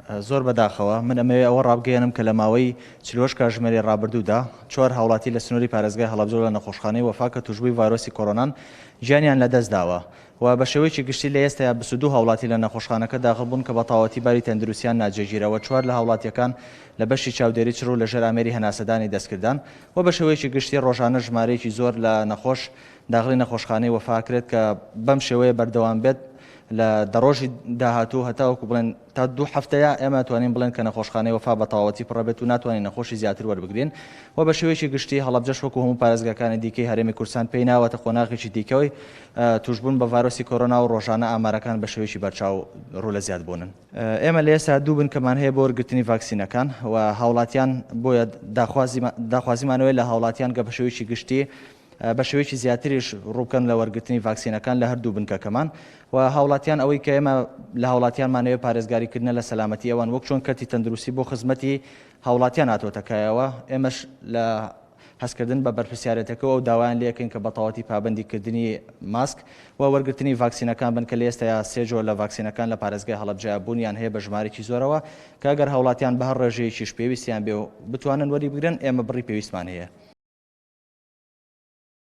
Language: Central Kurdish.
زۆر بەداخەوە من ئەمەوێ ئەوە ڕابگەیەنم کە لە ماوەی 48 کاژمێری ڕابردوودا چوار هاوڵاتی لە سنووری پارێزگای هەڵەبجە لە نەخۆشخانەی وەفا کە تووشبووی ڤایرۆسی کۆرۆنان گیانیان لەدەستداوە و بە شێوەیەکی گشتی لە ئێستایا 22 هاوڵاتی لە نەخۆشخانەکە داخڵ بوون کە بە تەواوەتی باری تەندروستیان ناجێگیرە و چوار لە هاوڵاتیەکان لە بەشی چاودێری چڕ و لەژێر ئامێری هەناسەدانی دەستکردان و بە شێوەیەکی گشتی ڕۆژانە ژمارەیەکی زۆر لە نەخۆش داخڵی نەخۆشخانەی وەفا ئەکرێت کە بەم شێوەیە بەردەوام بێت لە دە ڕۆژی داهاتوو هەتاوەکو بڵێن تا دوو هەفتەیە ئێمە توانین بڵێن کە نەخۆشخانەی وەفا بە تەواوەتی پڕە بێت و ناتوانین نەخۆشی زیاتر وەربگرین و بە شێوەیەکی گشتی هەڵەبجەش وەکو هەموو پارێزگاکانی دیکەی هەرێمی کوردستان پێی ناوەتە قۆناغێکی دیکەوەی تووشبوون بە ڤایرۆسی کۆرۆنا و ڕۆژانە ئامارەکان بە شێوەیەکی بەرچاو ڕوو لە زیادبوونن. ئێمە لە ئێستا دوو بنکەمان هەیە بۆ وەرگرتنی ڤاکسینەکان و هاوڵاتیان بۆیە داخوازیمانەوەی لە هاوڵاتیان کە بە شێوەیەکی گشتی بە شێوەیەکی زیاتریش ڕووبکەن لە وەرگرتنی ڤاکسینەکان لە هەردوو بنکەکەمان و هاوڵاتیان ئەوەی کە ئێمە لە هاوڵاتیانمانەوێ پارێزگاری کردنە لە سەلامەتی ئەوان وەک چۆن کەرتی تەندروستی بۆ خزمەتی هاوڵاتیان هاتۆتە کایەوە ئێمەش لە هەستکردن بە بەرپرسیارێتەکە و ئەو داوایان لێکەین کە بەتەواوەتی پابەندی کردنی ماسک و وەرگرتنی ڤاکسینەکان بن کە لە ئێستایا سێ جۆر لە ڤاکسینەکان لە پارێزگای هەڵەبجەیا بوونیان هەیە بە ژمارێکی زۆرەوە کە ئەگەر هاوڵاتیان بە هەر ڕێژەیەکیش پێویستیان بێ و بتوانن وەریبگرن ئێمە بڕی پێویستمان هەیە.